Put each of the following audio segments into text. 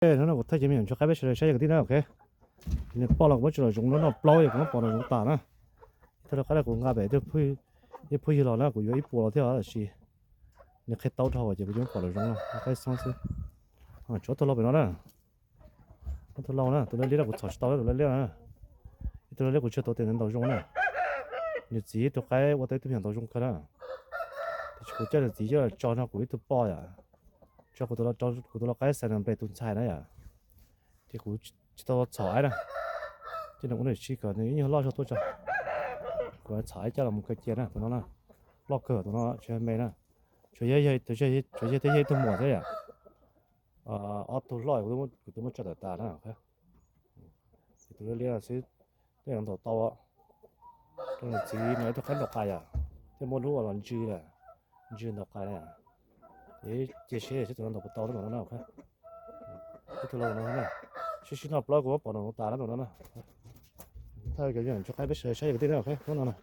Hnub no kuv thaij cov me nyuam ntsuag qaib peb sawv daws saib yog kwv tij na, ok. Nws poj los kuv muab tso nraum zoov no, noj plaub yog kuv muab pov nraum zoov tas na. Ib tug los qaib no kuv nqa pem ib pug yawg los na, kuv yuav ib puas los thiab tab sis nws qhia tau dhau ces kuv yuav muab pov nraum zoov no, qaib xoob xwb. Tshuav tus lau pem no na. Tus lau na, tus lau liab no kuv txhom tsis tau na, tus lau liab na. Ib tug lau liab kuv tsis tau tias nws ntaus zoo na. Nws txiv tus qaib ua tau ib tug me nyuam ntaus zoo kawg na. Tiam sis kuv coj nws txiv coj los tso no kuv ib tug poj yom. Tso kuv tus lau, kuv tus lau qaib Saint Bernard tus ntxhais na yom. Ces kuv tsis tau txhom aib na. Ces nws ua nws si kom nws ib nyuag loj zog tuaj tso. Kuv txhom aib coj los mus kawg cia na tus no na. Loj kawg tus no tsis me na. Tsuas yog, tsuas yog thiab yog ib tug muam xwb yom. Ob tug loj kuv twb muab tso tawm tas na. Ces tus liab liab xwb, tej no ntaus tau. Rau nws txiv no ib tug qaib ntaus qais yom, thiab muab lub ua los ntsw lawm, ntsw ntaus qais na. Ces cia siab seb tus no ntaus puas tau tus no na. Ib tug lau no na, sib sib noj plaub kuv muab pov nraum zoov tas na tus no na. Thawj cov me nyuam ntsuag qaib peb sawv daws saib yog kwv tij na, hnub no na.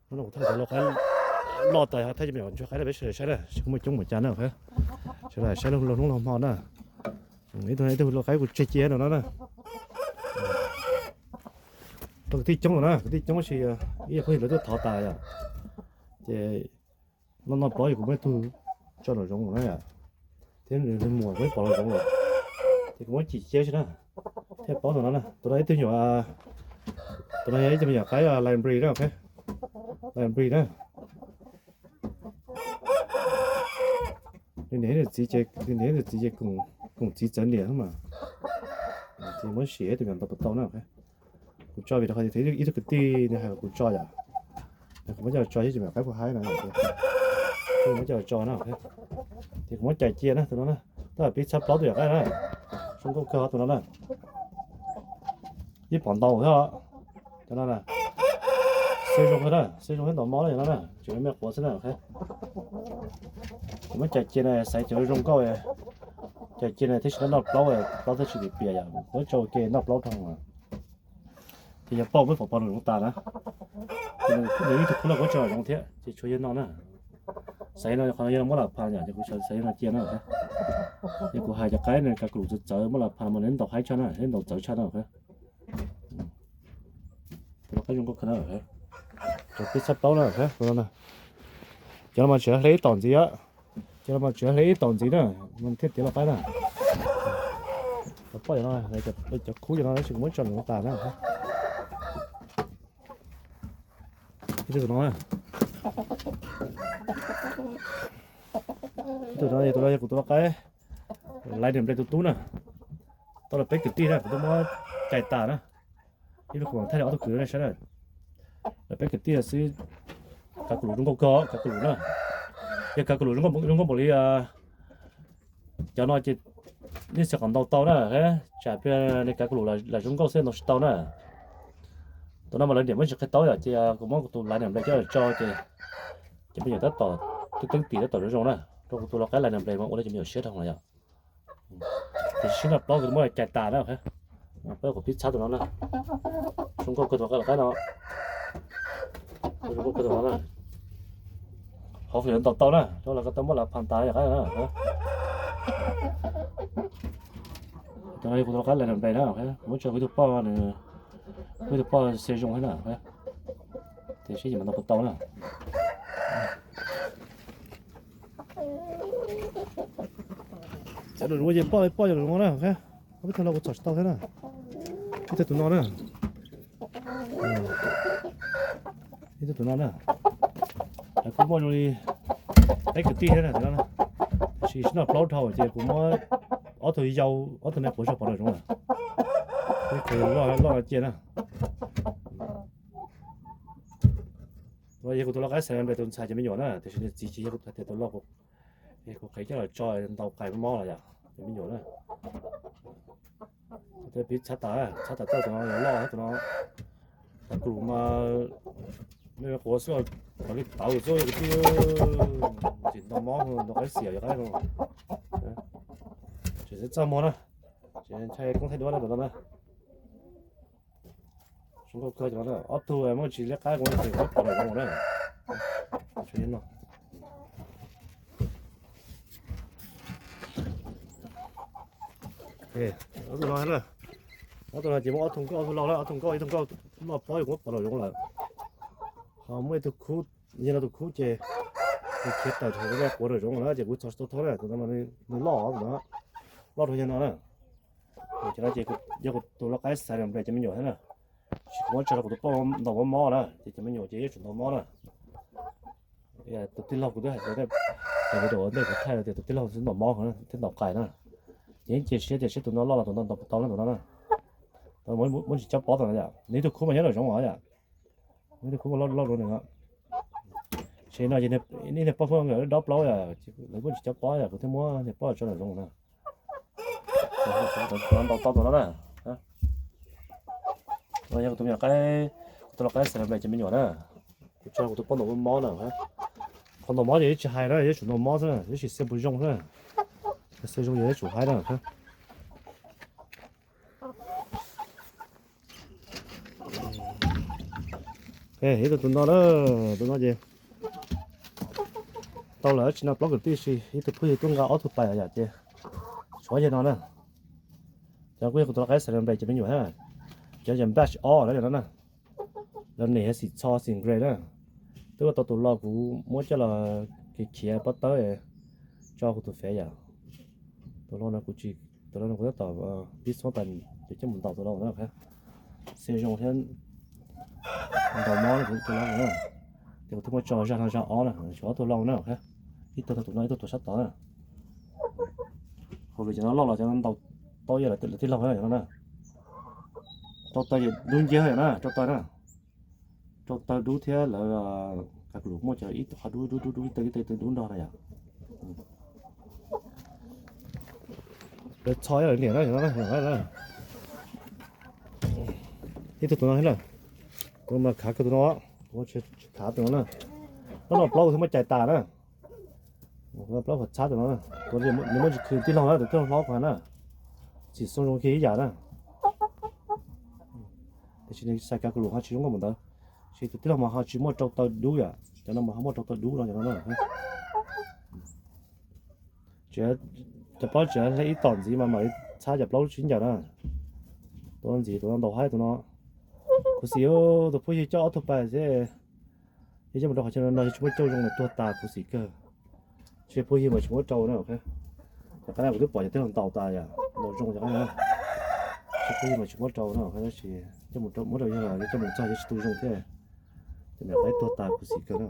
Hnub no kuv thawj cov lau qaib loj tas thawj cov me nyuam ntsuag qaib peb sawv daws saib na, seb kuv muaj coob npaum cas na. Sawv daws saib lau hnub lau hmo na. Ib tug, ib tug lau qaib kuv tseg cia no na. Rau kwv tij coob lawm na, kwv tij coob sis ib yam phooj ywg lawv tuaj thov tas yom. Ces noj noj plaub ces kuv muab ib tug tso nraum zoov na yom. Thiab nws muam kuv pov nraum zoov lawm, ces kuv muab cim cia xwb na. Thiaj paub tus no na, tus no ib tug nyuam, tus no yog ib tug me nyuam qaib Lion Breed na, ok. Lion Breed na. Nws niam nws txiv ces, nws niam nws txiv ces koom txiv txawv niam xwb mas. Ces muab sim tus me nyuam ntaus puas tau na. Kuv tso vim rau qhov tias ib tug kwv tij nws hais kom kuv tso yom. Kuv muab coj los tso thiab ces me nyuam qaib kuj haib no, muab coj los tso na. Ces kuv muab cais cia na tus no na, tab tom pib txhab plaub tus yam qaib na. Zoo nkauj kawg tus no na. Ib pom ntau thiab. Cov no na, xwb zoo thiab na, xwb zoo thiab ntaus mob na, cov no na, tseem me quav xwb na. Kuv muab cais cia na, xaiv cov zoo nkauj, cais cia na thiab tsis noj plaub, plaub thiaj tsis piam piam yom, muab tso ua ke noj plaub dhau. Ces yog pauj muab pov pov nraum zoov tas na. Nws ib tug khub loj kuv tso nraum zoov thiab ces tshuav yawg no na. Xaiv no qhov no yog muab lam phas yom, ces kuv xaiv yawg no cia na. Ces kuv hais cov qaib no kav klum txawv txawv muab lam phas mas nws ntaus haib tshaj na, nws ntaus txawv tshaj na. Tus no qaib zoo nkauj kawg na. Cov pib txhab plaub na, tus no na. Cov no mas tseem hle ib tom ntxiv, cov no mas tseem hle ib tom ntxiv na, thiaj tiav los qaib na. Cov poj cov no, cov khub cov no tab sis kuv muab tso nraum zoov tas na. Ib tug no, ib tug no yog tus no yog kuv tus lau qaib Lion Breed tus tub na. Tau lawv peb kwv tij na, kuv twb muab cais tas na. Ib pliag kuv mam thaij rau ob tug kwv na saib na. Lawv peb kwv tij xwb. Kav klum zoo nkauj kawg, kav klum na. Yog kav klum zoo nkauj npaum li cov no ces nej xav kom ntaus tau na, tsam pliag nws kav klum lam zoo nkauj xwb ntaus tsis tau na. Tus no mas lawv niam muab tsis qhia tau yom, ces kuv muab kuv tus Lion Breed coj los tso ces cov me nyuam tab tom twb teeb tim tab tom zoo zoo na, rau kuv tus lau qaib Lion Breed mas ua rau cov me nyuam siab dhau lawm yom. Ces sib noj plaub kuv muab cais tas na, peb kuv pib txhab tus no na. Zoo nkauj kawg tus qaib no. Zoo nkauj kawg tus no na. Hopefully ntaus tau na, rau los ko tau muab lam phas tas yom qaib na. Tus no yog kuv tus lau qaib Lion Breed na, muab tso kuv tus poj, kuv tus poj xav zoo thiab na. Tiam sis mas ntaus puas tau na. Cov nraum zoov ces poj, poj cov nraum zoov na, peb tug los kuv txhom tsis tau thiab na. Ib tug tus no na. Ib tug tus no na. Kuj muaj zoo li peb kwv tij thiab na tus no na. Tiam sis sib noj plaub dhau ces kuv muab ob tug yau, ob tug me quav zog pov nraum zoov lawm. Peb kwv loj loj cia na. Tus no yog kuv tus lau qaib Saint Bernard tus ntxhais cov me nyuam na, tiam sis nws txiv tsis yog kuv hais tias tus loj, kuv qhia coj los tso ntaus qais mob los yom, cov me nyuam na. Pib txhab tas, txhab tas tau tus no loj, tus no tas klum mas me quav xwb, raws li tawv xwb yog kwv tij, tsis ntaus mob ntaus qaib xiam yog qaib no. Tsis txaj muag na, tsis ntshai koob thaij duab na tus no na. Zoo nkauj kawg cov no na, ob tug muaj tsis liab qaib kuv ces kuv pov nraum zoov na. Tsuas yog no. Ob tug no na, ob tug no ces muaj ob tug nkauj ob tug laug na, ob tug nkauj ib tug nkauj noj plaub yus kuv pom lawm zoov lawm. Ho muaj ib tug khub, yog no tus khub ces nws khiav tawm rau quav rau zoov na ces kuv txhos tsis tau thob na, tus no mas nws loj tus no, loj rau yog no na. Ces no ces yog kuv tus lau qaib Siberian Black cov me nyuam thiab na. Tsis, kuv muab tso rau kuv tus poj ntaus mob mob na, ces cov me nyuam ces yeej tsum ntaus mob na. Tus tij laug kuv twb hais tias, ntej kuv thaij tias tus tij laug xwb ntaus mob thiab ntaus qais na. Ces yeej cia siab tias seb tus no loj los tus no ntaus puas tau na tus no na. Muab tsis cob pob tus no yom, nws ib tug khub mas nyob nram zoov os yom. Nws ib tug khub mas loj loj rau nws. Ces no ces niag poj phooj nkawd dob plaub yom, lawv muab tsis cob pob yom, kuv thiaj muab niag pob tso nram zoov na. Ntaus tau tus no na. No yog kuv tus me nyuam qaib, kuv tus lau qaib Siberian Black cov me nyuam na. Kuv tso kuv tus poj ntaus mob na. Qhov ntaus mob ces yeej tsis hais na, yeej tsum ntaus mob xwb na, yeej tsis xia puas zoo xwb na. Xia zoo yog yeej tsum haib na. Ib tug tus no na, tus no ces tau lawm tsis no plaub kwv tij si, ib tug phooj ywg tuaj nqa ob tug pais yom ces tshuav yog no na. Cov kuj yog kuv tus lau qaib Siberian Black cov me nyuam na, cov yog batch ob na yom no na. Lawv niam yog xim txho xim nkreg na. Twb ua tau tus lau kuv muab coj los khiav khiav pob tawb tso kuv tus fev yom. Tus lau no kuv tsis, tus lau no kuv tab tom pib xuab tais coj mus ntaus tus lau na. Xia zoo thiab ntaus mob tus lau na. Ces kuv twb muab tso zaj no zaj ob na, tshuav ob tug lau na. Ib tug tau tus no ib tug tuag sab tod na. Hauv lwm cov no loj los cov no ntaus tau yog lawv tij laug na. Rau taw dub nciab yom na, rau taw na. Rau taw dub thiab lawv kav lus muaj cov ib qho dub dub dub dub ib tw ib tw dub nrog na yom. Lawv txho ib niam na, ib tug tus no thiab na. Kuv mas khav kawg tus no, kuv tsis khav tus no na. Noj plaub kuv thiaj muab cais tas na. Plaub qhov txhab tus no, nws muaj tsis khwv tij laug na, tus tij laug hlob qhov na. Txim xoo zoo kiag ib yam na. Tiam sis nws xaiv kav lus ho tsis zoo nkauj npaum ntawd. Tab sis tus tij laug mas ho tsis muaj rau taw dub yom, cov no mas ho muaj rau taw dub no cov no na. Cov plaub tseem hle ib tom ntxiv mas mam li txhab cov plaub sib ncaws na. Tus no ntxiv, tus no ntaus haib tus no. Khuv xim, tus phooj ywg coj ob tug pais xwb, yog coj mus rau qhov chaw no yog tsis muaj cauj zoo nws tuag tas, khuv xim kawg. Tsis phooj ywg mas tsis muab rau na. Cov qaib no kuv twb pom cov tij laug ntaus tas yom, ntaus zoo cov qaib no. Tsis phooj ywg mas tsis muab rau na, tab sis coj mus muab rau yawg los coj mus txog yog tsis tu zoo thiab. Cov niam qaib tuag tas khuv xim kawg na.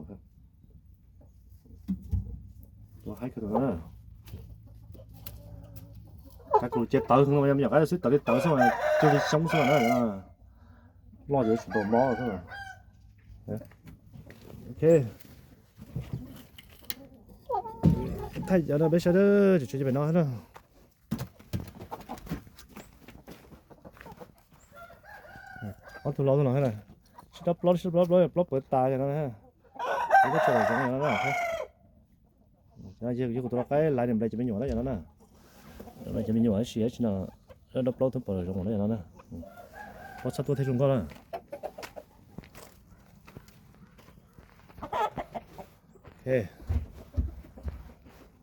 Tus haib kawg tus no na. Kav lus ces tawv heev, yog me nyuam qaib xwb tawv li tawv xwb, cuag li xyoob xwb na. Loj ces tsum ntaus mob xwb. Ok. Thaij cov no peb saib, tsum tshuav cov pem no na. Ob tug lau tus no thiab na. Sib dob plaub, sib dob plaub, plaub pawv tas no na. Kuv twb tso lawm zoov no na. Yog kuv tus lau qaib Siberian Black cov me nyuam na yom no na. Cov me nyuam tab sis tsis no, dob plaub thoob plaws zoov no yom no na. Plaub txhab tuaj thiaj zoo nkauj na.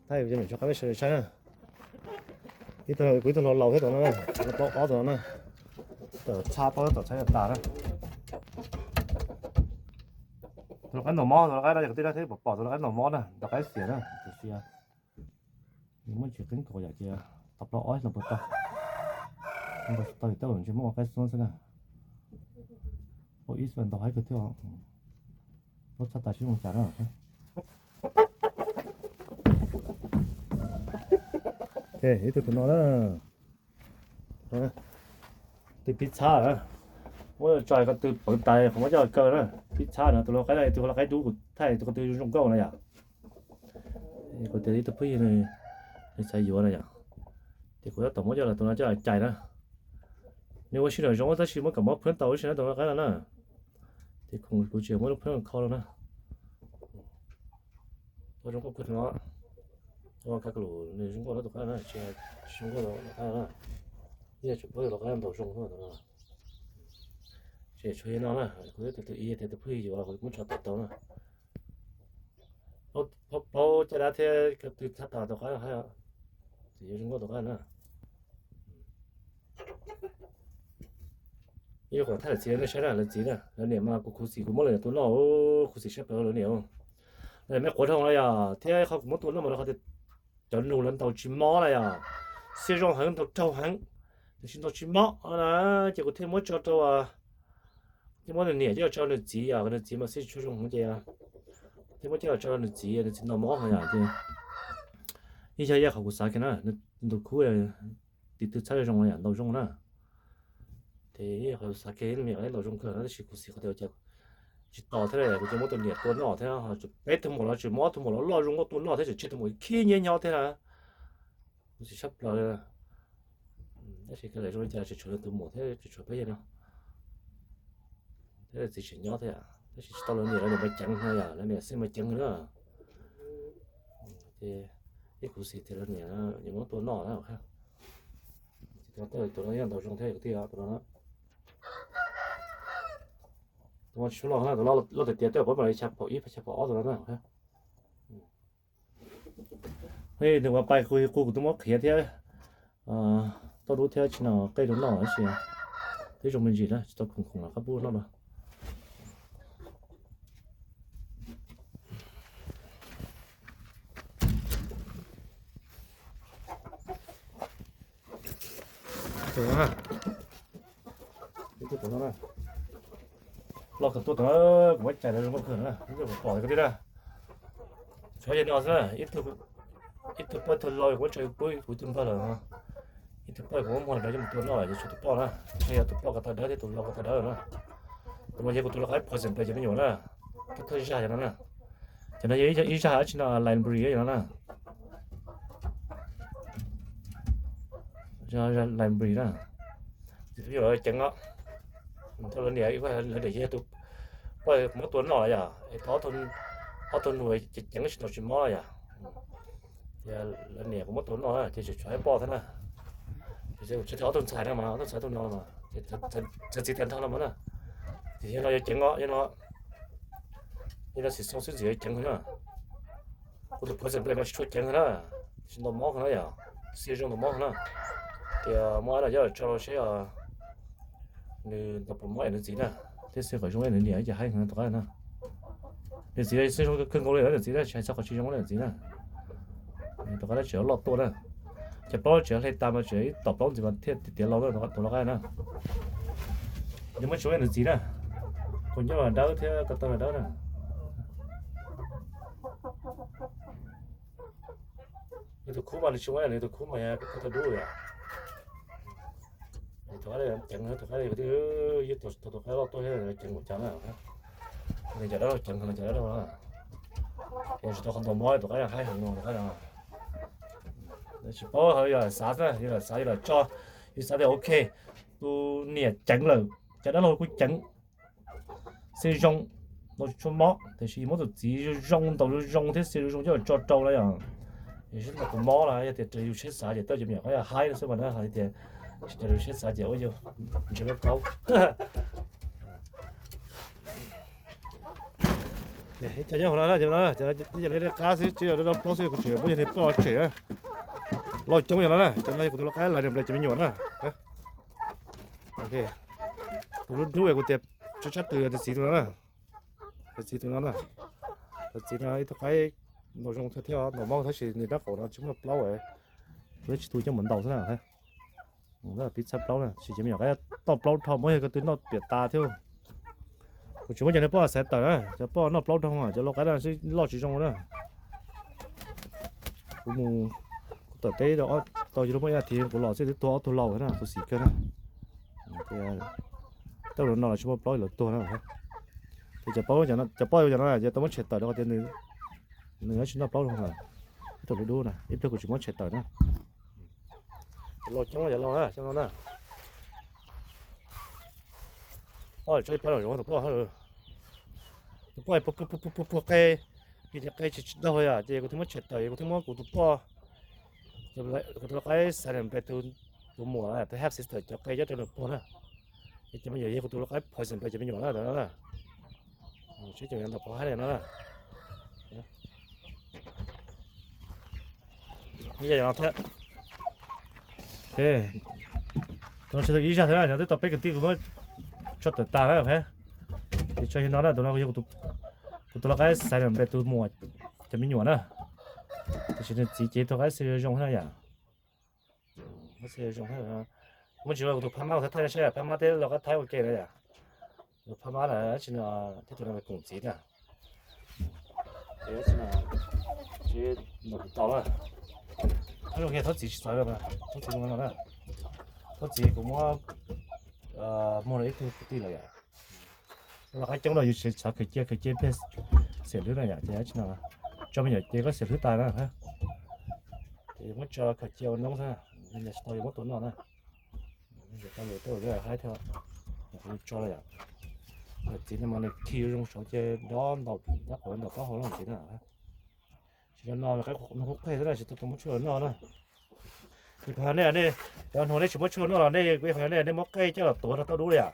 Thaij cov me nyuam tsov qaib peb sawv daws saib na. Ib tug, kuv ib tug hluas laus thiab tus no na, plaub ob tus no na. Tawm txhab plaub tawm txhab yog tas na. Tus lau qaib ntaus mob, tus lau qaib no yog kwv tij na thiab pom pom tus lau qaib ntaus mob na, tus qaib xiam na, tus xiam. Nws muaj tsis qeeb kaus yam ces tau plaub ob no puas tau. Ntaus tsis tau ces tab tom ntshe muab ua qaib xuab xwb na. Plaub ib xwb ntaus haib kawg thiab. Plaub txhab tas sib zoo cas na. Ib tug tus no na. Twb pib txhab na. Muab tso ko tw pawv tas qhov muab coj kaw na. Pib txhab no tus lau qaib no, tus lau qaib dub kuv thaij tus ko tw zoo nkauj na yom. Kuv tias ib tug phooj ywg nws xav yuav na yom. Ces kuv tab tom muab coj los tus no coj los cais na. Nws ua si nram zoov tab sis muab kom mob phwb tau ua si na tus lau qaib no na. Ces kuv tsis muab lub phwb kho rau na. Ua zoo nkauj kawg no. Ua kav lus nws zoo nkauj na tus qaib na, tsis zoo nkauj tus qaib na. Yog tseem paub tus lau qaib ntaus zoo xwb no. Ces tshuav li no na, kuv twb tias tus ib tias tus phooj ywg yuav los kuv muab tso tawm tau na. Plaub caj dab thiab ko tw txhab tas tus qaib no haib. Tsis yuav zoo nkauj tus qaib na. Ib qhuas thaij lawv txiv nej saib na, lawv txiv na, lawv niam mas kuv khuv xim kuv muab lawv niam tua noj, khuv xim sab plaws lawv niam. Lawv niam me quav dhau na yom, thiab qhov kuv muab tua noj mas rau qhov tias cov nus lawv ntaus tsis mob na yom, xiab zoo heev, ntaus raug heev, tiam sis ntaus tsis mob na, ces kuv thiaj muab tso rau, thiaj muab nws niam coj tso nws txiv, nws txiv mas xiab tsis tshua zoo heev ces thiaj muab coj tso nws txiv, nws txiv ntaus mob heev yom ces ib yog ib qhov kuv xav kiag na, nws tus khub tim twg txhab zoo yom, ntaus zoo na. Ces ib qhov xav kiag nws niam ntaus zoo kawg na, tab sis kuv xav qhov tias tsis tos thiab, kuv ces muab tus niam tua noj thiab, peb tug muam los tseem muab ob tug muam los loj zoo muab tua noj thiab, tseem tseg tus muam khib nyiab nyob thiab na. Kuv tsis sab plaws li. Tab sis kawg lawm zoo li cas tseem tshuav tus muam thiab tseem tshuav peb yawg no thiab, txiv tseem nyob thiab, tab sis tsis tau lawv niam, lawv niam mas ceev no yom, lawv niam xwb mas ceev na. Ces ib kuv xav tias lawv niam niam muab tua noj na. Tus no yeej ntaus zoo thiab kwv tij, tus no na. Tus no tsis tshua loj na, tus loj tiag tiag twb pom li xya phaum ib xya phaum ob tus no na. Nws uas pais qu qu kuv twb muab qhiav thiab, tauj dub thiab tsis no qej rau noj tab sis twb zoo me ntsis na, tsis tau khoom khoom los qab pub noj no. Loj kawg tuaj tod, kuv muab cais lawv zoo nkauj kawg na, kuv pom kawg li na. Tsuav yog no xwb na, ib tug poj tug laus kuv muab tso pub kuv tus npawg lawm. Ib tug poj kuv muab muag los coj mus tua noj ces tshuav tus poj na, yog tus poj ko taw dawb thiab tus laus ko taw dawb na. Tus no yog kuv tus lau qaib poison plays cov me nyuam na, thawj thawj zag cov no na. Cov no yog ib zag dab tsi no, Lion Breed cov no na. Lion Breed na. Ces tus poj ceev os, thaum lawv niam, lawv niam yog tus poj kuv muab tua noj yom, es tau ob tug nus ceev tsis tau tsis mob yom. Lawv niam kuv muab tua noj ces tseem tshuav ib poj thiab na. Ces kuv tsis tau ob tug ntxhais no mas, ob tug ntxhais tus no mas, txawv txiv tag nrho no mas na. Ces yog no yog ceev os, yog no, yog no xim xoo xwb ntxim yog ceev na. Kuv tus poison plays mas tsis tshua ceev na, tsis ntau mob na yom, xia zoo ntau mob na. Ces muab no coj tso rau seb nws ntau puas mob nws txiv na, thiab xia kom zoo nws niam ces haib heev tus qaib na. Nws txiv xia zoo kawg nkaus li, nws txiv na tsis hais txog qhov tsis zoo nws txiv na. Tus qaib dab tsi loj tuaj na. Cov plaub tseem hle tas mas tseem ib tom plaub ntxiv mas thiaj tiav tiav laus na, tus lau qaib na. Yog muab tsis muab nws txiv na, kuv nyob dawb thiab ko taw dawb na. Nws tus khub mas nws tsis muab nws tus khub mas ko taw dub yom. Tus qaib ceev, tus qaib, ib tus tus qaib loj tuaj thiab ceev npaum cas na. Nws cov dab laug ceev, nws cov dab laug na. Ua tsis tau qhov ntau mob, tus qaib haib heev no tus qaib no. Tsis paub, yog xav xwb, yog xav, yog tso, yog xav tias ok, tus niam ceev lawm, cov dab laug kuj ceev, xia zoo, ntau tsis tshua mob, tiam sis muab tus txiv zoo zoo, ntaus zoo zoo thiab xia zoo zoo coj tso rau na yom. Yog tsis ntau puas mob na, yog tias raws yus siab xav ces tau cov me nyuam qaib haib no xwb mas na, hais tias tsis raws yus siab xav ces ua yus ntsia lub kaub. Ib co nyob hauv no na, cov no, cov no yog li qab xwb, tsis yog dab plaub xwb, kuv tseem muab yog li poj tshem na. Loj coob yog no na, cov no yog kuv tus lau qaib Lion Breed cov me nyuam na. Tus dub dub kuv tias tsab tsab twg, tus txiv tus no na. Tus txiv tus no na. Tus txiv no ib tug qaib ntaus zoo thiab, ntaus mob tab sis nws dab qaum no tsis muaj plaub, kuv tsis tu coj mus ntaus xwb na. Pib txhab plaub na, sis cov me nyuam qaib toj plaub dhau, muab yog ko tw noj piam tas thiab. Kuv tsis muab cov niag poj xaiv tawm na, cov poj noj plaub dhau, cov lau qaib no loj tsis zoo na. Kuv mus, kuv tawm teb tau yog lub muaj ib as thiv kuv los xwb twb tuag ob tug laus na, kuv xim kawg na. Tej zaum no los tsis muaj plaub lawv tuag na. Ces cov poj, cov poj cov no ces tau muab tshem tawm rau qhov tias nws tsis noj plaub dhau na. Ib tug dub dub na, ib pliag kuv tsis muab tshem tawm na. Cov laus coob, cov laus na, cov no na. Tus poj, tus poj puag qe, vim tias qe tsis tsis daug yom, ces kuv thiaj muab tshem tawm, kuv thiaj muab kuv tus poj, kuv tus lau qaib Silent Breed tus muam, tus half sister cov qe coj rau nws puag na. Ces cov me nyuam yog kuv tus lau qaib Poison Breed cov me nyuam na. Seb cov me nyuam ntau qhov haib li no na. Ib yam no thiab. Tus no tsis tau ib zaj thiab na, twb tau peb kwv tij kuv muab tso tawm tas na. Ces tso yog no na, tus no yog kuv tus lau qaib xaiv npe tus muam cov me nyuam na. Tiam sis nws txiv ces tus qaib xaiv zoo zoo thiab na yom. Xaiv zoo thiab. Muab tsis los kuv tus phab mab kuv thaij thaij saib, phab mab thiab lau qaib thaib ua ke na yom. Tus phab mab na tsis no thiab tus no koom txiv na. Tsis no tau na. Thab zoo kiag thab txiv tsis xaiv no, thab txiv zoo no na. Thab txiv kuv muab muag rau ib tug kwv tij lawm yom. Lau qaib coob no yus tsis xav khaws cia, khaws cia pheej xiam hlwb na yom, ces tsis no tso me nyuam ces koj xiam hlwb tas na. Ces muab tso khaws cia ua noob xwb, tsis tau yuav muab tua noj na. Tau yuav tuaj haib thiab, kuv tso lawm yom. Txiv no mas nws khi zoo saud ces dob ntaus, dob qhuav ntaus taub hau loj ntxiv na. Tsis no no qaib no kuj qej xwb na, tsis tau muab tshuaj los noj na. Kuv hais nej, nej cov hluas nej tsis muab tshuaj los noj los nej, kuv hais nej, nej muab qej coj los tuav rau tauj dub li yom.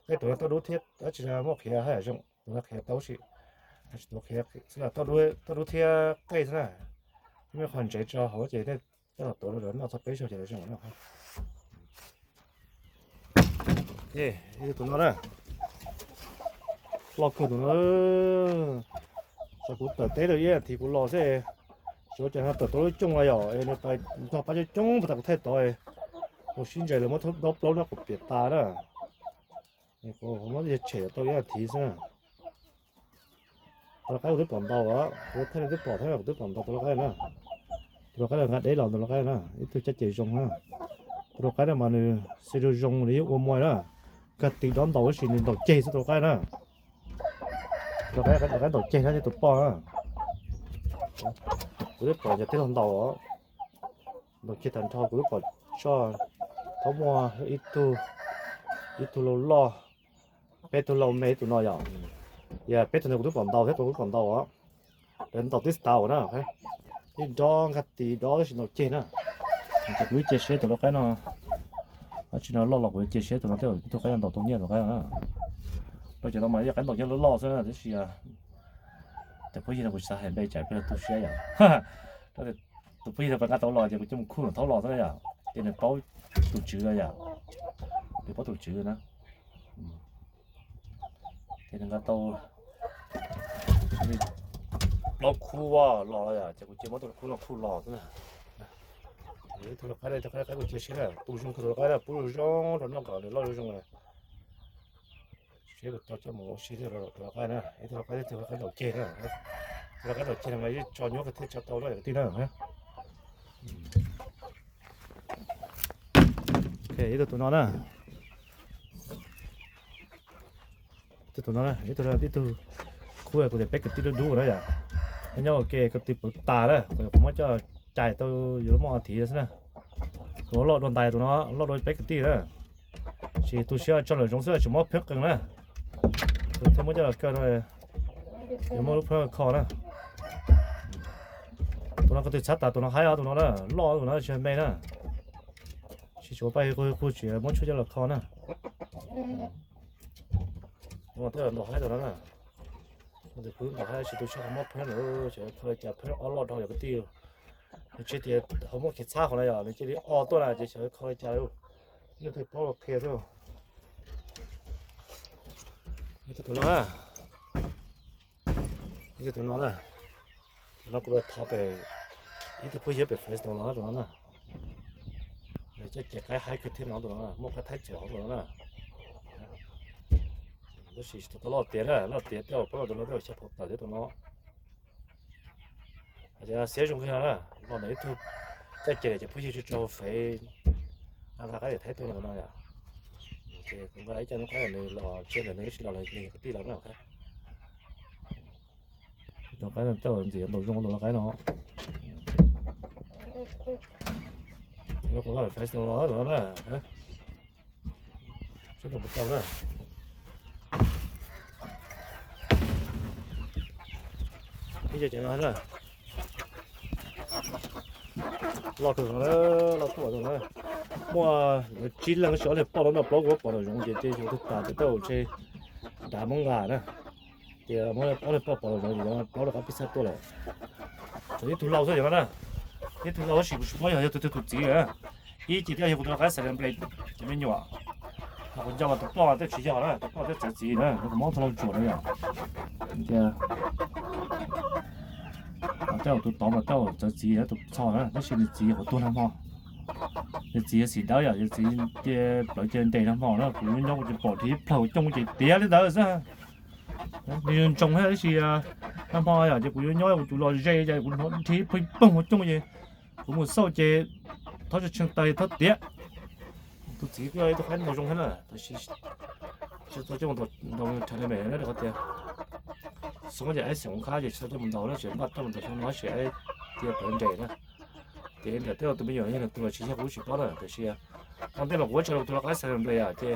Qej tuav rau tauj dub thiab, tab tsis muaj qhiav haj yam zoo, tuav qhiav tau si, tsis tuav qhiav, tauj dub thiab qej xwb na. Muaj qhov ntsev tso hauv ces nej coj los tuav rau noj txog peb zaug ces zoo na. Tus no na, loj kawg tus no. Xyov kuv tawm teb rau ib as thiv kuv los xwb, xyov cas no tawm tau lub cooj no yom, es nws pais ntog pab coob coob puag ta kuv thaij tod, mus sib ntses lawv muab dob plaub no kuv piam tas na. Kuv muab yawg tshem tau ib as thiv xwb na. Tus lau qaib kuv twb pom ntau os, kuv thaij nej twb pom thiab, kuv twb pom ntau tus lau qaib na. Tus lau qaib nqa deb los tus lau qaib na, ib tug caj ces zoo na. Tus lau qaib no mas nws xaiv zoo zoo, nws yeej ua muag na. Kag ti dob ntaus tab sis nws ntaus ceg xwb tus lau qaib na. Tus lau qaib ntaus ceg na, ceg tus poj na. Kuv twb pom cov tij laug ntaus os, ntaus ceg tag nrho kuv twb pom tso. Thaum muaj ib tug, ib tug lau loj, peb tug lau me tus no yom. Yog peb tug no kuv twb pom ntau thiab, kuv twb pom ntau os. Lawv ntaus twb tau na, ib dob nkag ti dob tab sis ntaus ceg na. Ces kuv cia siab tus lau qaib no, tab sis no loj los kuv cia siab tus no thiab, tus qaib no ntaus tau nyiaj tus qaib no na. Rau cov no mas yog qaib ntaus nyiaj loj loj xwb na, tab sis tus phooj ywg no kuv xav hais npe tsam peb tu siab yom. Tus phooj ywg no peb nqa tau los ces kuv coj mus khuj thaub los xwb na yom, ces nws paub tus tswv no yom, nws paub tus tswv na. Ces nws nqa tau plaub khub los yom, ces kuv cia muab tus khub no khuj los xwb na. Ib tug lau qaib, tus qaib kuv cia siab na, tu zoo kawg tus lau qaib na, pub zoo zoo rau noj kom nws loj zoo zoo na. Seb puas tau coj mus ua si thiab rau lau qaib na, ib tug lau qaib thiab tus lau qaib ntaus ceg na. Tus lau qaib ntaus ceg no mas yeej tso nyuaj kawg thiaj tso tau na kwv tij na. Ib tug tus no na, ib tug tus no, ib tug, ib tug khub kuv tias peb kwv tij dub dub na yom, nyob ua ke kwv tij puv tas na, kuv muab coj cais tau yuav muaj thiv xwb na. Tus loj dua ntais tus no, loj dua peb kwv tij na. Tsis tu siab tso lawm zoov xwb tsis muab phab qees na. Tus thiaj muab coj los kaw no, yuav muaj lub phab kho na. Tus no ko tw txhab tas tus no haib os, tus no na, loj tus no tsis me na. Tsis tsuav paj qug qug tsis muab tshuaj coj los kho na. Tus no twb ntaus haib tus no na. Tus kwv ntaus haib tsis tu siab ho muab phab na, tseem kho li cas phab ob loj dhau yog kwv tij. Nws tsis tias ho muab khiav txhab qhov no yog nws cia li o tuaj na ces xyov kho li cas li. Nej thiaj paub qhia xwb. Tus no na, tus no na, tus no kuv los thov pem ib tug phooj ywg pem Facebook no tus no na. Coj ces qaib haib kawg thiab no tus no na, muaj qaib thaib txuas hauv tus no na. Tab sis tau loj tiav na, loj tiav tej zaum pab tus no tej zaum xya phaum tawm thiab tus no. Xiab zoo kawg na, los ntawm ib tug caj ces ces phooj ywg tso hauv fev, nqa qaib tias thaib tuaj no no yom. Ces kuv nqa ib co nub qaib nws los tsis ntawm nws ib sim los nws kwv tij los na. Tus qaib no coj ntxiv ntaus zoo tus qaib no. Kuv nqa Facebook los no na. Ib co ces no na, loj kawg, loj tuaj na. Muaj tsib leeg ib ob leeg poj los noj plaub kuv pom nraum zoov ces ces xyov twg tas ces tej zaum ntshe dav muab nqa na. Ces muab ob leeg poj pom nraum zoov ces plaub rov qab pib xab tuaj lawm. Tshuav ib tug lau xwb yog no na, ib tug lau tab sis kuv tsis paub yog yog tus twg tus txiv lawm. Ib ce thiab yog kuv tus lau qaib xaiv npe cov me nyuam. Kuv nco mas tus poj tej tsis yog na, tus poj tej txawv txiv na, kuv muab txog loo tsuam na yom. Tias tej tus tod mas tej txawv txiv na, tus txho na, tab sis nws txiv kuv tuag nag hmo. Nws txiv yog xim dawb yom, nws txiv cia plawv cia nres nag hmo na, kuv nyob kuv ces pom nrhiav plhaws coj ces tiav li ntawd xwb. Nws ntsoog thiab tab sis nag hmo yom ces kuv yuav nyob kuv cov los ze ces kuv nrhiav plhaws poog coj ces kuv mus xauj ces thab tshee tas thab tiav. Tus txiv kuj yog ib tug qaib ntaus zoo thiab na, tab sis tsis tau coj mus ntaus rhais me me na, rau qhov tias xyoo ces aib xeem khab ces tsis tau coj mus ntaus na, tseem npaj coj mus ntaus xyoo no tab sis aib cia plawv nres na. Ces ntawm tej tus me nyuam yog nws tus los tsis yog kuv tsis paub na, tab sis thaum ntej mas kuv muab tso rau tus lau qaib Xav Nples yom, ces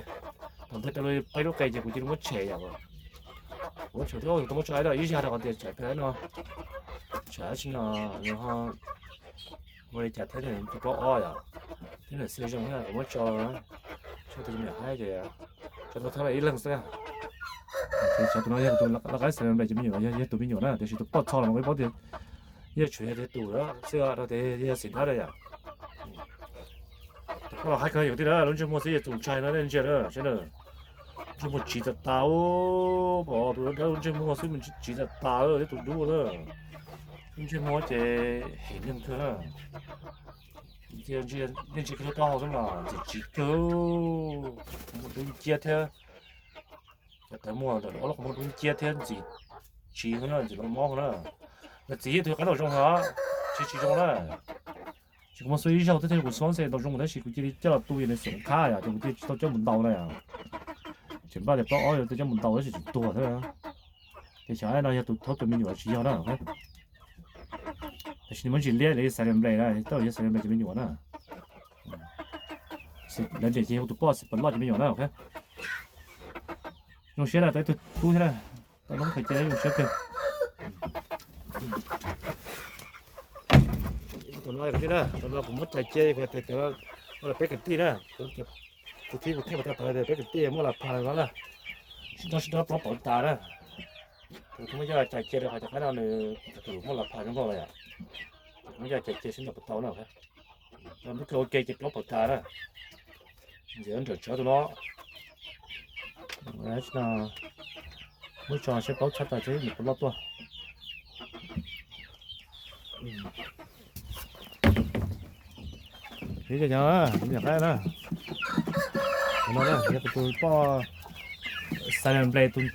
thaum ntej rau peb lub qe ces kuv cia li muab tshem yom. Kuv muab tshem twb tau muab tso aib ib zaj rau qhov tias tsam peb no, tsam tsis no nws ho ua li cas thiab nws tus plaub ob yom, thiab nws xwb zoo thiab kuv muab tso, tso tus me nyuam haib ces tso tau thawj ib leeg xwb. Ces tus no yog tus lau qaib Xav Nples ces me nyuam yog tus me nyuam na, tiam sis tus poj txho los mas kuv paub tias yog tshuav yog tus xwb rau tias yog xim dawb na yom. Tus poj los haib kawg yus tij na, lub ntsej muag xwb yog txoom ntshai no nej ntsia na, saib na. Ntsej muag tsiv tas tas, pom tus dawb lub ntsej muag xwb tsiv tas tas, thiab tus dub na, lub ntsej muag ces hem neeg kawg na. Nej ntsia kiag lub taub hau xwb mas ntxim tsiv kawg, qhov muag dub nciab thiab. Cov tawv muag ntawm ob lub qhov muag dub nciab thiab ntxim tsiv na, ntxim los mob na. Nws txiv yog tus qaib ntaus zoo heev, tsis tsis zoo na. Ces kuv muab xub ib zaug thiab kuv xub xwb ntaus zoo tab sis kuv cia li coj los tu ces nws xeem khab yom, ces kuv cia li tsis tau coj mus ntaus na yom. Tseem npaj tias plaub ob yuav tau coj mus ntaus tab sis tseem tuag thiab. Ces xyov no yog tus thaub tus me nyuam tsis yog na. Tab sis nws muab ntsis liab li Xav Nples na, tej zaum yog Xav Nples cov me nyuam na. Lawv nres ces yog tus poj xim pom loj cov me nyuam na. Zoo siab na, tau ib tug tub thiab na, tau noob khaws cia zoo siab kawg. Tus no kwv tij na, tus no kuv muab cais cia, kuv tias cov no peb kwv tij na, kuv tij kuv theej kuv tau tawv tias peb kwv tij muaj las phas no na, sib nrog sib nrog plaub pauv tas na. Kuv twb muab coj cais cia rau qhov cov qaib no nws tus muaj las phas zoo nkauj lawm yom. Kuv muab coj cais cia sib nrog puas tau na. Ua ke ces plaub pauv tas na. Ntxim nrawm tsawv tus no. Muab tso saib plaub tshab tas seb nws puas loj tuaj. Ib co nyuam qaib na, no yog tus poj Xav Nples tus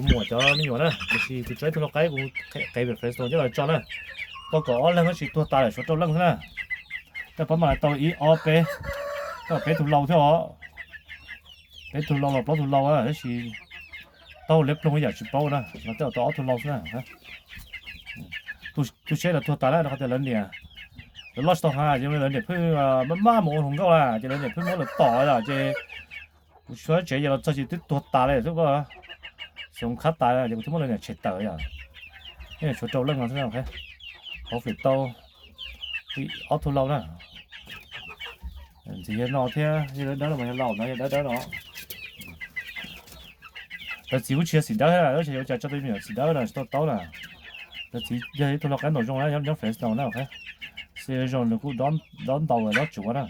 muam cov me nyuam na, tiam sis kuv tso ib tug lau qaib kuv qev pem Fresno coj los tso na. Tau kaum ob leeg tab sis tuag tas lawm tshuav rau leej xwb na. Tej pab mam li tau ib ob peb, tau peb tug lau thiab os. Peb tug lau los plaub tug lau tab sis tau liab ploog ib yam tsis paub na, no tej zaum tau ob tug lau xwb na. Tus tsheb los tuag tas na, rau qhov tias lawv niam, lawv loj tsis tau heev ces lawv niam pheej maj maj mus ua hluas nkauj na, ces lawv niam pheej muab lawv tom yom, ces kuv tshuab tsev ces los txog ces twb tuag tas li xwb. Xyov khab tas ces kuv thiaj muab lawv niam tshem tawm yom. Tshuav rau leej no xwb, hauv fem tau ob tug lau na. Ntxiv yog no thiab, yog dawb dawb no mas yog lau no, yog dawb dawb no. Lawv txiv kuj tsis yog xim dawb thiab, ua cas tso tus me nyuam xim dawb no tsis tau taub na. Lawv txiv yog ib tug lau qaib ntaus zoo na, nyob Fresno na. Xi zoo nws kuj dob ntaus dob tsuav na.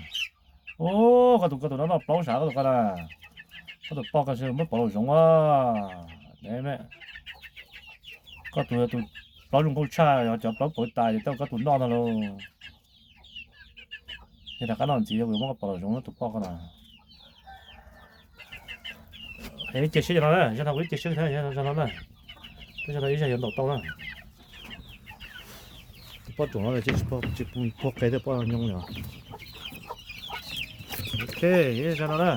Ub, koj tus, koj tus no noj plaub sav koj tus ko na. Koj tus poj koj muab pauv los zoov a. Koj tus, tus plaub zoo nkauj tshaj, yog cov plaub pauv tas ces tej koj tus noj ntag lauj. Yog rov qab noj ntxiv kuv yuav muab koj pauv los zoov tus poj koj na. Cia siab cov no na, zaum no kuv cia siab thiab zaum no na. Tej zaum no ib zaug yuav ntaus tau na. Tus poj tsoom no tsis puag qe thiab poj nyob yom. Ok, zaum no na.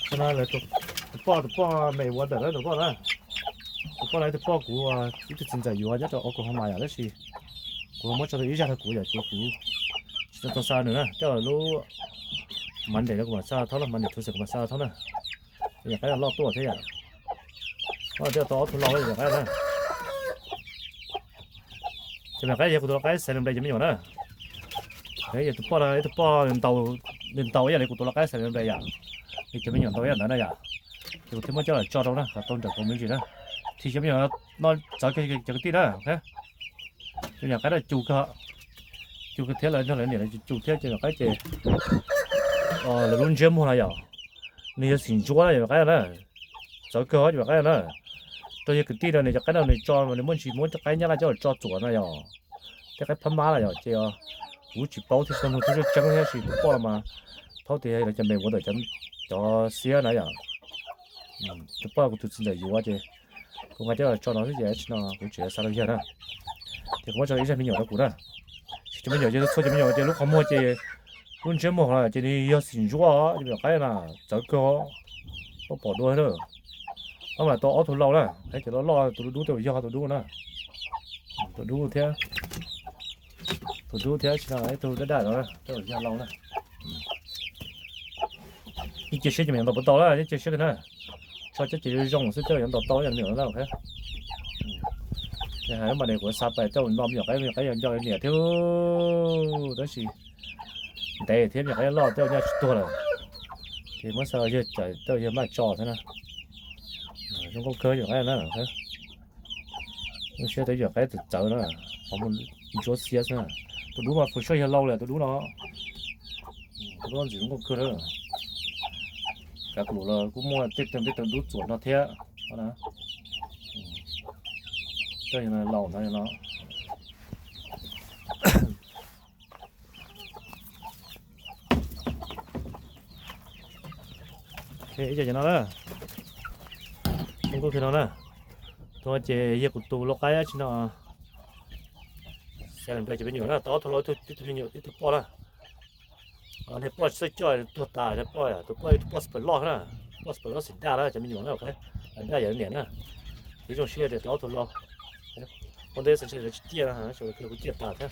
Zaum no tus poj, tus poj me ua ntawm na tus poj na. Tus poj no ib tug poj kuv ib tug txiv ntxawm yuav nyob rau Oklahoma yom, tab sis kuv muab tso tau ib zaj rau kuv yom, ces kuv tsis tau xa nws na, coj lub Monday no kuv mam xa thaub na, Monday Tuesday kuv mam xa thaub na. Yog qaib loj tuaj thiab yom. Coj tau ob tug lau yom qaib na. Ces me nyuam qaib yog kuv tus lau qaib Xav Nples cov me nyuam na. Yog tus poj, ib tug poj ntaus, nws ntaus ib yam li kuv tus lau qaib Xav Nples yom. Yog cov me nyuam ntaus ib yam ntawd na yom. Ces kuv thiaj muab coj los tso rau na, kom tau nrawm kaus me ntsis na. Thim cov me nyuam no txawv cov kwv tij na. Cov me nyuam qaib no cug kawg, cug kawg thiab, lawv nrog lawv niam lawv cug thiab, cov me nyuam qaib ces lawv lub ntsiab muag no yom, nws yog xim ntsuab na cov me nyuam qaib na, txawv kawg cov me nyuam qaib na. Rau yog kwv tij no nws cov qaib no nws tso mas nws muaj ntsis muab cov qaib nyab laj coj los tso txuam no yom, tej qaib phab mab na yom, ces kuv tsis paub thiab, tsis tau nug tub tseeb tseeb thiab, tab sis kuv pom los mas thaum tias yog cov me ua ntawm cov xiab na yom, kuv pom kuv tus txiv ntxawm yuav ces kuv nqa coj los tso no xwb ces tsis no kuv tseem xav rau yawg na. Ces kuv muab tso ib zaj me nyuam rau kuv na. Ces cov me nyuam ces txhua cov me nyuam ces lub qhov muag ces lub ntsiab muag no ces nws yog xim ntsuab, cov me nyuam qaib na, txawv kawg, koj pom dua na. Ob mas tau ob tug lau na, ces loj loj tus dub dub tej zaum yog tus dub na, tus dub thiab, tus dub thiab tsis no ib tug daj daj no tej zaum yog lau na. Yeej cia siab ces me nyuam ntau puas tau na, yeej cia siab kawg na. Tso cov ces zoo xwb tej zaum yuav ntau tau me nyuam na. Hais lub mas ne kuv xav pais tej zaum no me nyuam qaib, me nyuam qaib yuav nco niam thiab, tab sis ntev thiab me nyuam qaib loj tej zaum nyaj tsis tuag lawm. Ces muab xa yawg cawm tej zaum yawg maj tso thiab na. Zoo nkauj kawg me nyuam qaib na. Zoo siab tau me nyuam qaib txawv txawv na, qhov muag ntsuab xiab xwb na. Tus dub mas for sure yog lau lawm tus dub no. Tus dub ntxim zoo nkauj kawg na. Kav kuv los kuj muaj tej tug peb tug dub txuam no thiab na. Tej no lau no no. Ib co no na, zoo nkauj kawg no na. Tus no ces yog kuv tus lau qaib tsis no, xav npe cov me nyuam na, tau ob tug lau, ib tug me nyuam, ib tug poj na. Niag poj tsis txawj coj tuag tas, niag poj, tus poj ib tug poj super loj na, poj super loj xim daj na cov me nyuam na, daj yam niam na. Ces zoo siab tias tau ob tug lau. Ua ntej xav ntshe lawv tsis ciaj na, kuv ciaj tas thiab.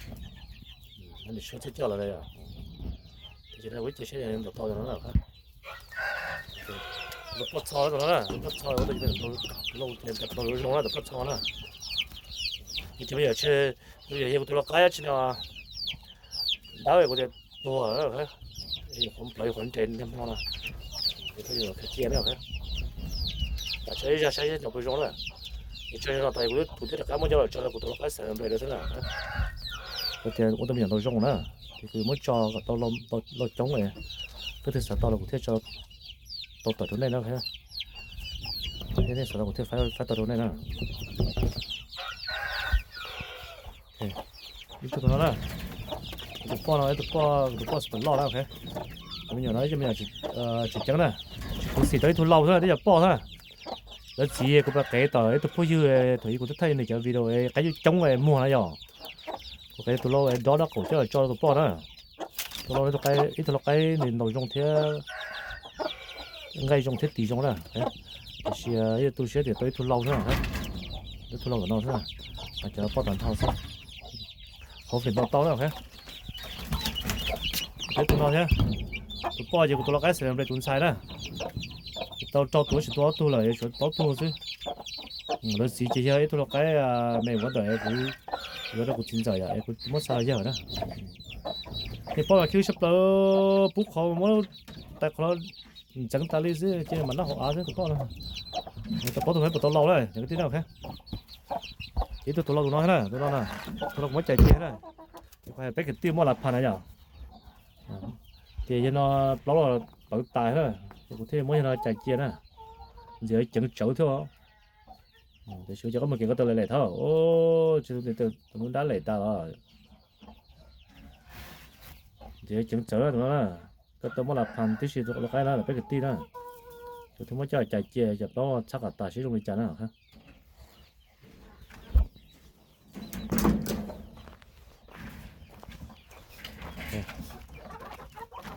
Niam suav txawj coj lawm yom. Ces kuv cia siab ntau tau no na. Tus poj txho no na, tus poj txho ua tus lau zoo na, tus poj txho na. Ces cov me nyuam, tus yog yog kuv tus lau qaib tsis no, dab kuv tias tuag, qhov plawv qhov nres niag hmo no. Ces cia na. Tam tso ib zaj saib cov puas zoo na. Ces tso no tas kuv, kuv twb rov qab muab coj los tso rau kuv tus lau qaib xav npe rau xwb na. Kuv tias ua tau me nyuam ntau zoo na, ces kuv muab tso kom tau lau coob, leej twg xav tau los kuv thiaj tso tau tawm rau nej na. Nej xav tau kuv thiaj faib tau rau nej na. Ib tug no na, kuv tus poj no, ib tug poj, kuv tus poj super loj na. Cov me nyuam no ib co me nyuam tseem ceeb na, tsis khuv xim tau ib tug lau xwb na, twb yog poj xwb na. Lawv txiv kuv pab qev tom ib tug phooj ywg thaum ub kuv twb thaij nws cov video qaib coob coob muag na yom. Kuv qev tus lau dob dab qaum coj los tso tus poj na. Tus lau, ib tug lau qaib nws ntaus zoo thiab, nqaij zoo thiab tis zoo na. Tiam sis yog tu siab tias tau ib tug lau xwb, ib tug lau tom no xwb, cov poj tom nrho xwb. Qhov fem tau tau na. Peb tus no thiab, tus poj ces kuv tus lau qaib xav npe tus ntxhais na. Tau rau tus tsis tua ob tug lawm, yuav tshuav plaub tug xwb. Lawv txiv ces yog ib tug lau qaib me ua ntawm kuv yuav rau kuv txiv ntxawm yom, kuv muab xa los yawg na. Niag poj mas khib sab plaws, pub qhov muab tais qhov ntxeev tas li xwb, ces mam noj hauv av xwb tus poj no. Tau plaub tug puas tau lau na, kwv tij na. Ib tug tus lau tus no thiab na, tus no na, tus no kuv muab cais cia na. Peb kwv tij muaj las phas na yom. Ces yog no plaub los pawv tas na, ces kuv thiaj muab yog no cais cia na. Ntxiv ceev tsawv thiab. Tiam sis cov koj mus kev koj tau lem lem thab, tsis tus nub dab lem tas los. Ntxiv ceev tsawv na tus no na. Koj tau muaj las phas tib si tus lau qaib na, peb kwv tij na. Kuv thiaj muab coj cais cia, cov plaub txhab qas tas seb zoo li cas na.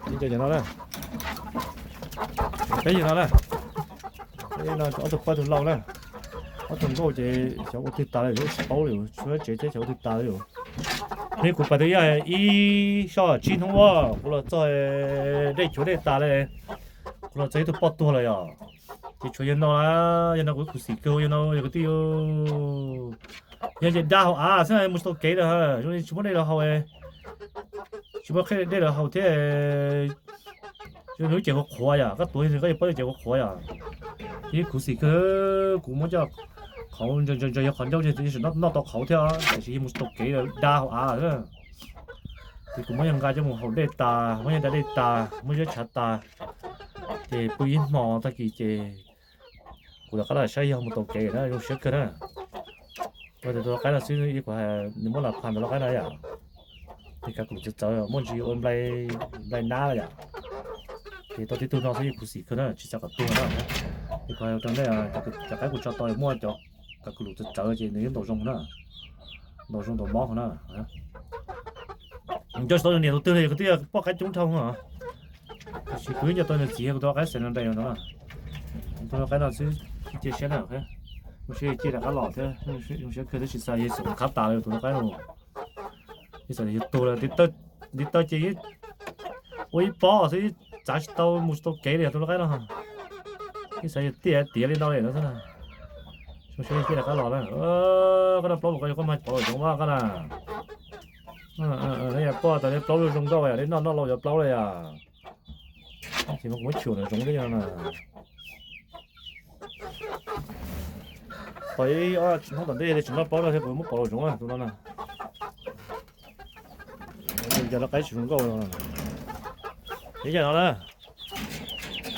Ib co no na, peb yog no na, ob tug poj tug lau na, ob tug nkauj ces xyov ua twg tas lawm, tsis paub li, tsis muaj tsev thiab xyov ua twg tas li. Neb kuv pas twg ib, ib soj tsib hnub ua kuv los txog dej chuav dej tas li, kuv los txog ib tug poj tuag lawm yom. Ces tshuav yog no, yog no kuv khuv xim kawg, yog no yog kwv tij. Yog ces da hauv av xwb mus tsis tau kev lawm, zoo li tsis muaj dej los haus, tsis muaj dej los haus thiab. Zoo li lub cev qhuav qhuav yom, koj tuav koj yuav paub lub cev qhuav qhuav yom. Ces khuv xim kawg, kuv muab coj qhauv ntsos ntsos yog qhov ncauj ces noj tau qhauv thiab, tiam sis yog mus tsis tau kev, da hauv av xwb. Kuv muab yawg nqa coj mus haus dej tas, muab yawg da dej tas, muab yawg tshav tas, ces pw ib hmo tag kis ces kuv rov qab los saib yawg mus taus kev na, zoo siab kawg na. Ua tias tus lau qaib no xwb, nws muab las phas ntawm lau qaib no yom, nws kav kum txawv txawv, muaj ntsis ua nplai nab yom. Ces tau tib tug no xwb yeej khuv xim kawg na, tsis xav kom tuag na. Ces kuv hais rau nej, cov qaib kuv tso tau muaj cov kav kum txawv txawv ces nws yeej ntaus zoo na, ntaus zoo ntaus mob na. Nco tsis tau niam tus twg li, kwv tij, poj qaib coob dhau os. Tiam sis kuv yeej nco tau nws txiv, kuv tus lau qaib Xeem Npes no na. Tus lau qaib no xwb, cia siab na. Zoo siab cia rov qab los thiab, zoo siab kawg thiab, tsis xav yog xav qhab tas li tus lau qaib no. Ib xav yog tuag lawm, ntiv taw ces ua ib pob xwb, txav tsis tau, mus tsis tau kev li tus lau qaib no. Ib xav yog tiaj tiav li no li no xwb na. Zoo siab cia rov qab los na. Koj noj plaub los koj yog koj mag pov los zoov mas koj na. Yog poj tas li plaub zoo nkauj yom, li noj noj los yuav plaub li yom. Ces kuv muab chum los zoov li no na. Pom ib ob hnub tom ntej li tsis noj plaub no thiab kuv muab pov los zoov tus no na. Yog lau qaib tsis zoo nkauj no. Ib yam no na.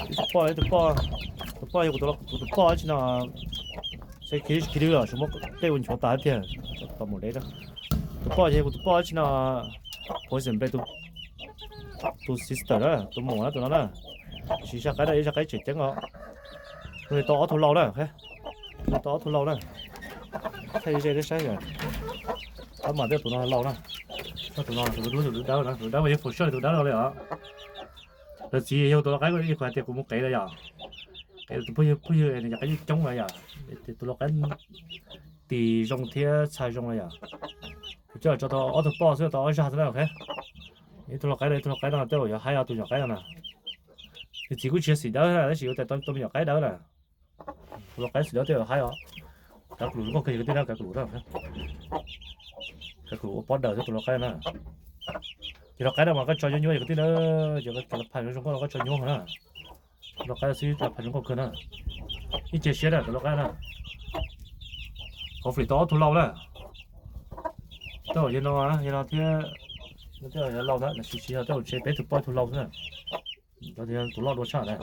Ib tug poj, ib tug poj, tus poj yog kuv tus poj tsis no. Saib kiv tsis kiv lawm, tsis muab tej ua nchuav tas tiag. Tom mus dev, tus poj yog kuv tus poj tsis no. Poison Bay tus sister na, tus muam na tus no na. Tab sis zaj qaib no ib zaj qaib tseem ceeb os. Tus no tau ob tug lau na, tus no tau ob tug lau na. Thaij ze thiab saib yom. Tab mas tej tus no lau na. Tus no tus dub, tus dub dawb na, tus dawb mas yog for sure tus dawb no li os. Lawv txiv yog tus lau qaib, kuv hais tias kuv mus qev lawm yom. Qev tus phooj ywg, phooj ywg nws cov qaib coob coob na yom. Tus lau qaib tis zoo thiab txhaj zoo na yom. Kuv coj tso tau ob tug poj xwb, tau ob zaj xwb na. Ib tug lau qaib no, ib tug lau qaib no tej zaum yuav haib os, tus nyuam qaib no na. Nws txiv kuj tsis yog xim dawb na, tab sis yuav tau me nyuam qaib dawb na. Tus lau qaib xim dawb tej zaum haib os. Kav kum zoo nkauj kawg yog kwv tij na, kav kum na. Kav kum ua pob daws thiab tus lau qaib na. Ces lau qaib no mas koj tso nyuaj nyuaj yog kwv tij na, ces koj phaj zoo zoo nkauj no koj tso nyuaj na. Lau qaib xwb phaj zoo nkauj kawg na. Ib ce siab na tus lau qaib na. Hauv flim tau ob tug lau na. Tej zaum yog no, yog no thiab, no tej zaum yog lau na, tab sis yog tej zaum ntshe peb tug poj ib tug lau xwb na. Tus loj dua tshaj na.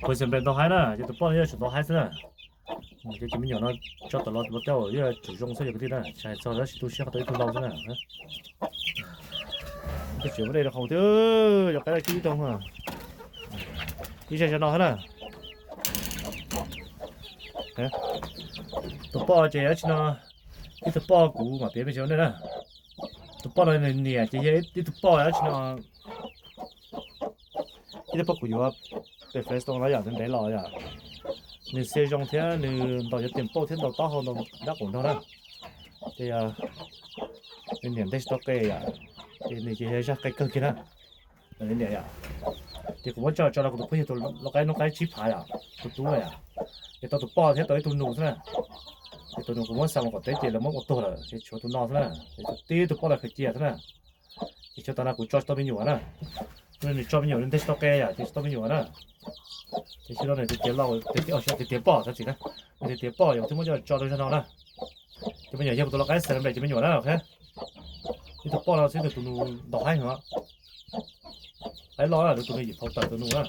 Poison Bay ntau haib na, ces tus poj no yeej tseem ntau haib xwb na. Ces cov me nyuam no tso tom los tej zaum yeej tseem zoo xwb yog kwv tij na, tsis hais txog tab sis tu siab qhov tau ib tug lau xwb na. Tej tseem muab dej rau haus thiab, yog qaib dab cub ib tau. Ib zaj zaj no thiab na. Tus poj ces dab tsi no, ib tug poj kuv mam piav mej tsis nej na. Tus poj no nws niam ces yog ib tug poj dab tsi no, ib tug poj kuv yuav pem Flintstone no yom, nws ntev los yom. Nws xiab zoo thiab nws ntaus cov tias pauj thiab ntaus taub hau ntaus dab qaum nrog na. Ces nws niam nteg tsis tau qe yom, ces nws ces yog zaj qe kawg kiag na. Nws niam yom, ces kuv muab tso tso rau kuv tus phooj ywg tus lau qaib noob qaib tsib phav yom, tus tub na yom. Ces tau tus poj thiab tau ib tug nus xwb na. Ces tus nus kuv muab xa mus qaum teb ces lawv muab ua tuag lawm ces tshuav tus no xwb na. Ces tus tib tug poj no khaws cia xwb na. Ces tshuav tas no kuv tso tsis tau me nyuam na. Nws tso me nyuam nws nteg tsis tau qe yom, ces tsis tau me nyuam na. Ces xyov no nws tiav tiav lau, tiav tiav poj txhob txwm na. Nws tiav tiav poj yom, kuv thiaj muab coj tso rau zog no na. Ces me nyuam yog kuv tus lau qaib Xeem Npes cov me nyuam na. Ib tug poj no xwb nws tus nus ntaus haib heev. Qaib loj na, nws tus nus yim phau tawm tus nus na.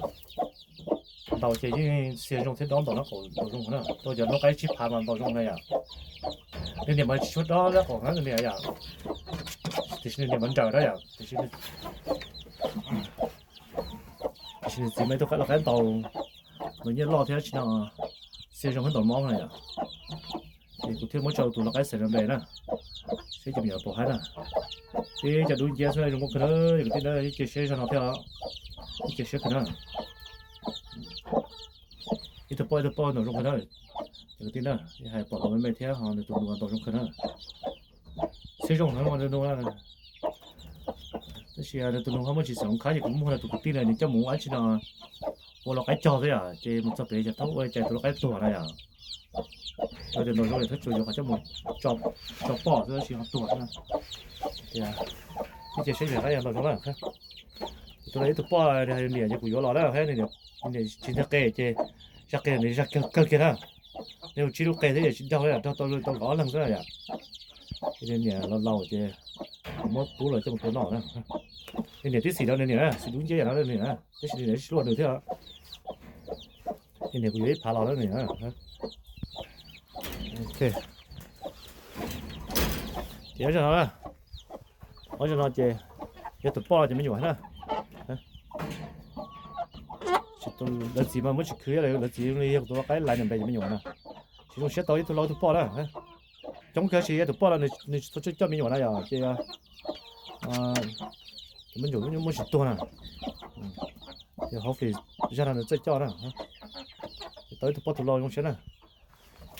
Ntaus ces yeej xiab zoo thiab dob ntaus na, qaum ntaus zoo na. Tau cov noob qaib tsib phav mas ntaus zoo na yom. Nws niam mas tsis tshua dob dab qaum na nws niam yom. Tiam sis nws niam mas nrawm na yom, tiam sis nws txiv mas ib tug lau qaib ntaus, nws nyiaj loj thiab tsis no, xiab zoo thiab ntaus mob na yom. Ces kuv thiaj muab tso tus lau qaib Xeem Npes na, seb cov me nyuam puas haib na. Ib cov dub nciab xwb zoo nkauj kawg na, yog kwv tij na, ib ce siab zog no thiab os, ib ce siab kawg na. Ib tug poj ib tug poj ntaus zoo kawg na, yog kwv tij na, hais pom ntaus me me thiab ho nws tus nus ntaus zoo kawg na. Xiab zoo heev mas nws nus na. Tab sis nws tus nus ho muaj tsis xeem khab ces kuv muab tus kwv tij na nws coj mus ua dab tsi no, ua lau qaib cog xwb yom, ces mus txog pem ces thaub ua cas tus lau qaib tuag na yom. Yog tias ntaus zoo ces thaub tsuas yuav qhov coj mus tso poj xwb tab sis ho tuag xwb na. Tias ib ce siab yog qaib yog ntaus zoo na. Tus no ib tug poj niam ces kuv yuav los na, niam tsis nteg qe ces zaj qe nws zaj kawg kiag na. Nws ua tsib lub qe thiab yam tsis daug, daug tau tau nkawd ob leeg xwb na yom. Ces niam laus laus ces Kuv muab pub los coj mus tua noj na. Nws niam tib xim rau nws niam na, xim dub nciab yam no niam na, tab sis nws niam tsis luaj nws thiab. Nws niam kuv yuav ib phav los na nws na. Ok. Ces ob zaug no na, ob zaug no ces yog tus poj ces me nyuam na. Lawv txiv mas muab tsis khwv, lawv txiv li yog kuv tus lau qaib laiv nws npe ces me nyuam na. Tsis zoo siab tau ib tug lau ib tug poj na. Coob kawg tsis yog tus poj no nws tsis tau coj me nyuam na yog ces me nyuam muab tsis tuag na. Ces hopefully zaj no nws txawj coj na. Tau ib tug poj tus lau zoo siab na.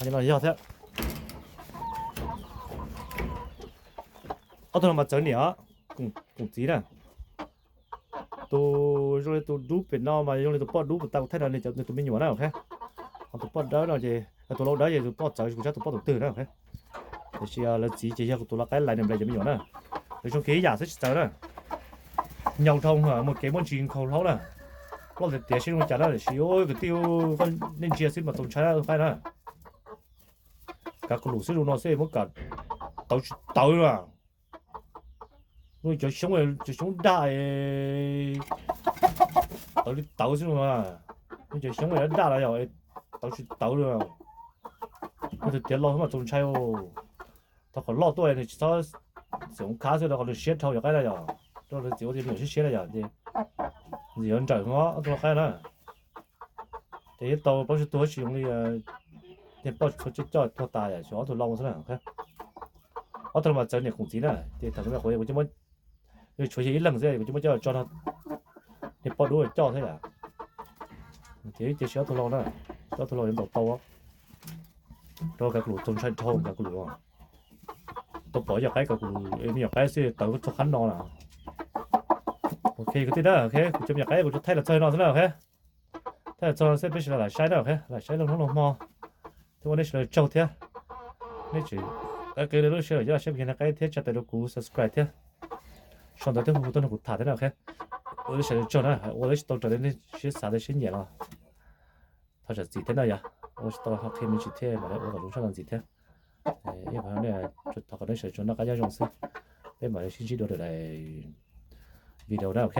Ho no yog thiab. Ob tug no mas txawv niam, koom txiv na. Tus zoo li tus dub pem no mas zoo li tus poj dub puas tas kuv thaij no nws tus me nyuam na, ok. Ho tus poj dawb no ces, tus lau dawb ces tus poj txawv, kuv tsis paub tus poj tus twg na, ok. Tiam sis lawv txiv ces yog kuv tus lau qaib laiv nws npe ces me nyuam na. Lawv zoo kiag ib yam xwb tsis txawv na. Nyaum dhau muaj kev muaj ntsis nkhaus hlaub na. Plaub tiav tiav sib zoo cas na, tiam sis kwv tij, koj nej ntsia xwb mas txaus ntshai na tus qaib na. Kav lus xwb zoo no xwb muab kav tawv tsis tawv na. Cov xyoob, cov xyoob daj, tawv li tawv xwb no. Cov xyoob daj daj no yog tawv tsis tawv li. Tus tiav laus mas txaus ntshai. Thov kom loj tuaj nws tsis txhob xeem khav xwb rau qhov nws siab dhau yog qaib na yog. Rau lawv txiv ua tias me nyuam siab siab na yog ces ntxim yuav nrawm os ob tug lau qaib na. Ces yeej tau plaub tsib tug tsis zoo li, niag poj txhua coj coj tuag tas yam xyov ob tug lau xwb na. Ob tug lau mas txawv niam koom txiv na ces thaum no kuv, kuv, tshuav yog ib leeg xwb kuv coj muab coj tso no. Niag poj dub coj thiab yam. Ces cia siab ob tug lau na, ob tug lau yuav ntaus tau. Rau kav lus txaus ntshai dhau kav lus. Tau pom yog qaib kav lus, me nyuam qaib xwb tawv txog qab no na. Ok kwv tij na, ok kuv cov me nyuam qaib kuv tsuas thaij los txog no xwb na, ok. Thaij los txog no xwb peb sawv daws lam saib na, ok, lam saib lwm hnub lwm hmo. Thiab ua nej sawv daws tsaug thiab. Nej tseem qhib lub sij hawm nyob saib kuv cov niag qaib thiab tsa tes rau kuv subscribe thiab. Sau ntawv thiab hu tuaj nrog kuv tham thiab na, ok. Ua nej sawv daws tsaug na, ua tsis tau raws li nej siab xav thiab siab nyiam los thov zam txim thiab na yog. Ua tsis tau ho qhia me ntsis thiab mam li ua kom zoo tshaj no ntxiv thiab. Ib qhov nej, thov kom nej sawv daws tsuas noj qab nyob zoo xwb. Peb mam li sib ntsib dua lwm daim video na, ok.